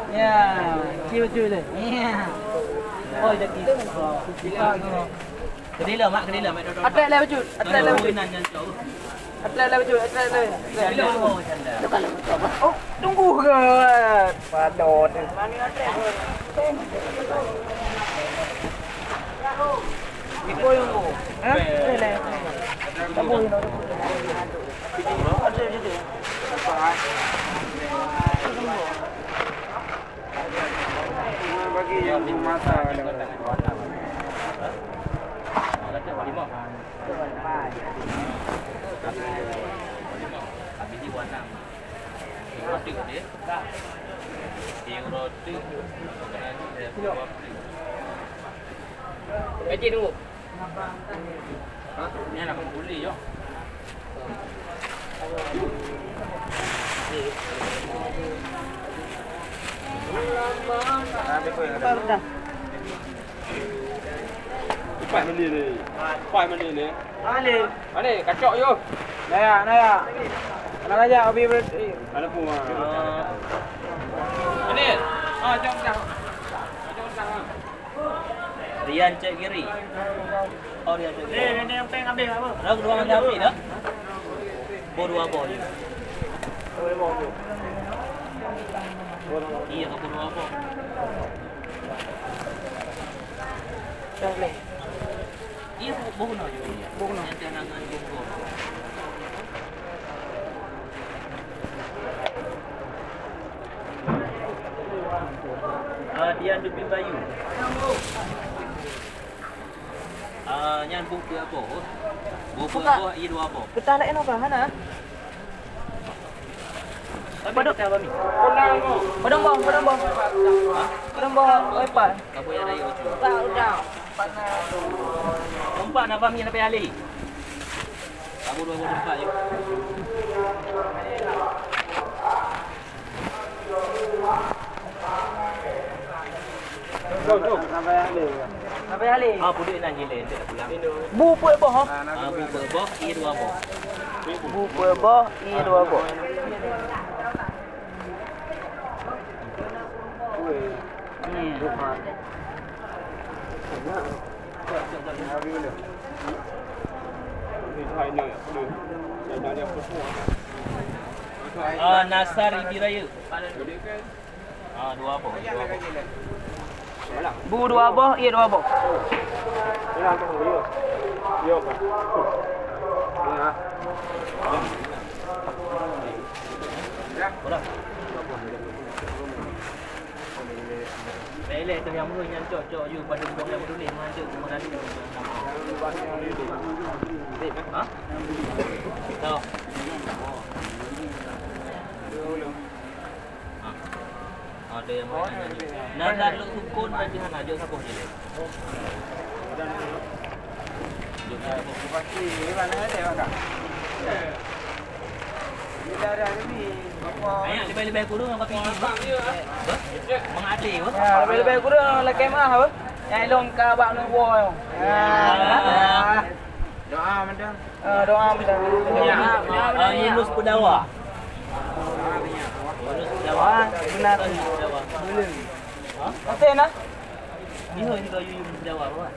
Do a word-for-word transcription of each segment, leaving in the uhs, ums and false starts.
Ya, kecil betul deh. Ya. Oh, jadi. Kedila, mak, kedila, mak. Atlét lah, Bacut. Atlét lah, Bacut. Atlét lah, Bacut. Atlét lah. Oh, tunggu ke? Padot. Hah? Atlét lah. Tak boleh, tak boleh. Gaji tunggu. Hah? Ni nak boleh je. Empat menit ni. Empat menit ni. Alif. Alif, kacok you. Naya, naya. Kena raja, Abi ber-, eh. Ada pun. Alif. Ah, jom dah. Jom dah. Rian Cek Giri. Oh, Rian Cek Giri. Ni, ni, ni, yang peng habis apa? Dah kedua macam habis dah. Boh dua boh je. Iya, boh dua boh. Dah boleh. Iya, boh, boh na je. Boh na. Yang cadangan boh, boh. Ah, Dian Dupi Bayu. Ah, nyan boh peuet boh. Boh peuet boh, iya dua boh. Peutah laén apa, hana? Padum, padum boh, padum boh. Padum boh, oi, pat. Kabu yang raya tu. Udah, udah. Empat na Fahmi, na Peh Ali. Kabu dua boh empat, yuk. Sampai ahli. Ah, pudek na jileh, tak pulang. Bu peuet boh, ha? Ah, bu peuet boh, iya dua boh. Bu peuet boh, iya dua boh. Hmm. Ah, Nasar Ibi Raya. Ah, dua boh, dua boh. Bu dua boh, iya dua boh. Boleh. Lé-lé tu nyang meunan nyan cok-cok yue pada budak nyang meuduni meuhanjeuet meunan. Ha? Tau. Ha. Ada yang main nyan. Nah, dah luk sukun dah di sana, jok saboh je lé. Jok saboh. Ayah, lebih-lebih kurung apa pi? Apa? Mengadil, apa? Ya, lebih-lebih kurung lakèe meu'ah, apa? Nyang ilôn ka bak neuwoe. Ya. Doa mantong. Ah, doa mantong. Ya. Ah, Yunus Pedawa. Yunus Pedawa. Ah, benar. Yunus Pedawa. Ha? Masih nah? Ni ho juga Yunus Pedawa, apa?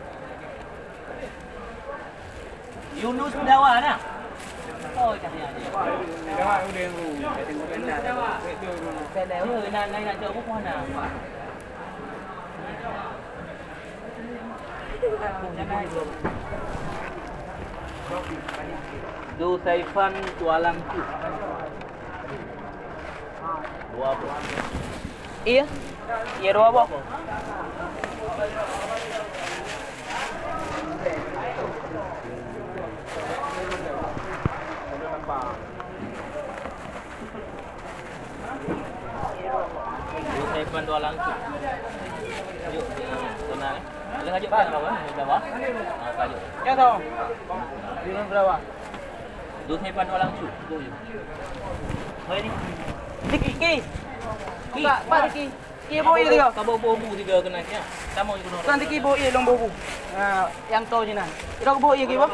Yunus Pedawa na? Oh, ikan dia. Du Saifan Tualang Cut. Dua boh. Iya. Iya, dua boh. Saya pun dua langsung. Yuk, tenang. Boleh lanjut, Pak, apa? Dah, Pak? Ah, lanjut. Ya, tahu. Di berapa? Dua saya pun dua langsung. Tuh, yuk. Hai ni. Diki, ki. Ki. Pak, Pak, Diki. Ki, boh, iya, tiga. Kaboh boh bu tiga kena, ya. Sama juga. Kan Diki boh, iya, long boh bu. Ha, nyang to je nah. Ira boh, iya, ki, boh.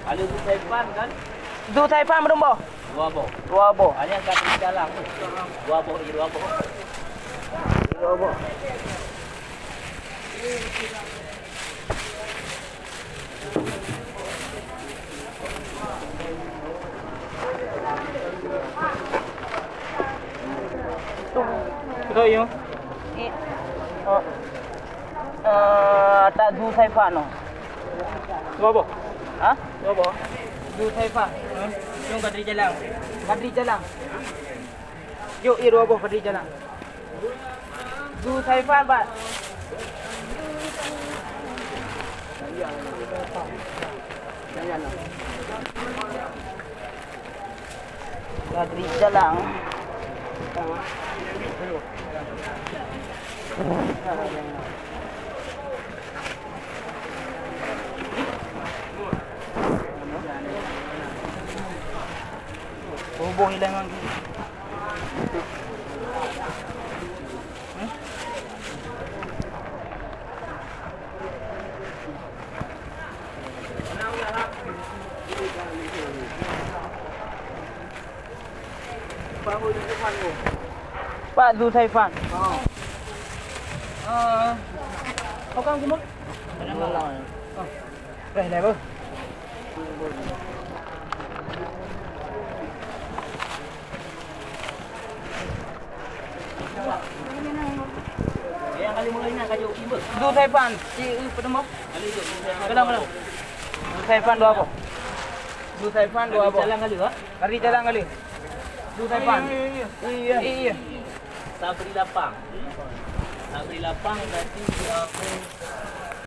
Ada tu saya pun kan. Zu Saifan meureumbôh. Dua boh. Dua boh. Hanya ka dalam tu. Dua boh, dua boh. Dua boh. Betul, ya? Eh, oh. Eh, tak Zu Saifan, oh. Dua boh. Ha? Dua boh. Zu Saifan. Jom Badri Jalang. Badri Jalang. Yuk, iya dua boh Badri Jalang. Zu Saifan, Pak. Badri Jalang. Boh hilang lagi. Pak Zu Saifan. Oh. Ah. Kau kan semua? Oh. Dah, dah, beuh. Zu Saifan, ci eu peuteumoh. Keudang, keudang. Zu Saifan dua boh. Zu Saifan dua boh. Jalan kali, ha? Kali jalan kali. Zu Saifan. Iya, iya, iya. Iya. Sabri lapang. Sabri lapang berarti, eh,